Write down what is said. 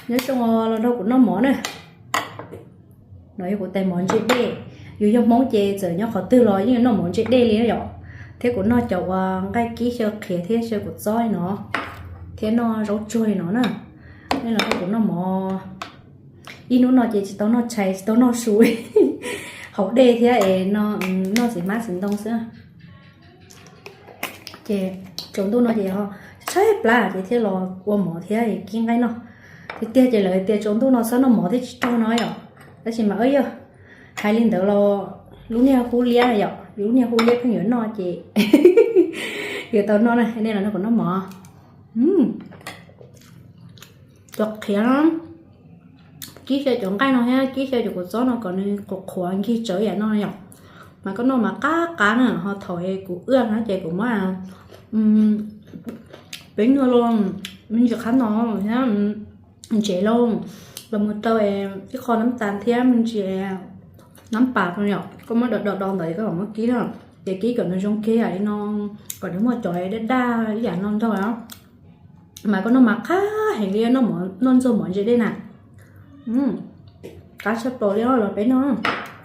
Nyob zoo los nrog kuv noj mov na. No yog kuv tais mov ntse dej. Yus yog Hmoob ces txawm nyob qhov twg los yeej yuav noj mov ntse dej li yom. Thiab kuv noj cov uas nqaij kib xyaw qhiav thiab xyaw kua txob li no, thiab noj zaub tsuag li no na. Nej los nrog kuv noj mov. Ib hnub no ces tsis tau noj tshais tsis tau noj su, haus dej thiab es noj txiv hmab txiv ntoo xwb. Ces tsaus ntuj no ces tshaib plab ces thiaj los ua mov thiab kib nqaij noj. Tiag tiag ces lawv tias tsaus ntuj no txhob noj mov thiab tsis raug no yom. Tab sis mas yog hais li ntawd los lub niag hub liab yom, lub niag hub liab pheej yuav noj ces yuav tau noj na. Nej los nrog kuv noj mov. Cov qhiav, kib xyaw cov nqaij no thiab kib xyaw cov kua txob no kom nws qhuav qhuav nkig tsawv yam no yom. Mas koj noj mas qab qab na, ho thaum kuv wb no ces kuv muab peb nyuag los me ntsis qhab no thiab ntsev lauj, los mus rau ib qho nab tas thiab me ntsis nab pas no yom. Koj muab do do do ntawd koj mam muab kib na, ces kib kom nws zoo kiag yam li no, kom nws muaj cov daj daj ib yam no nrog. Mas koj noj mas qab heev li, noj ntxuag mov ntse dej na. Qab tshaj plaws li los peb noj.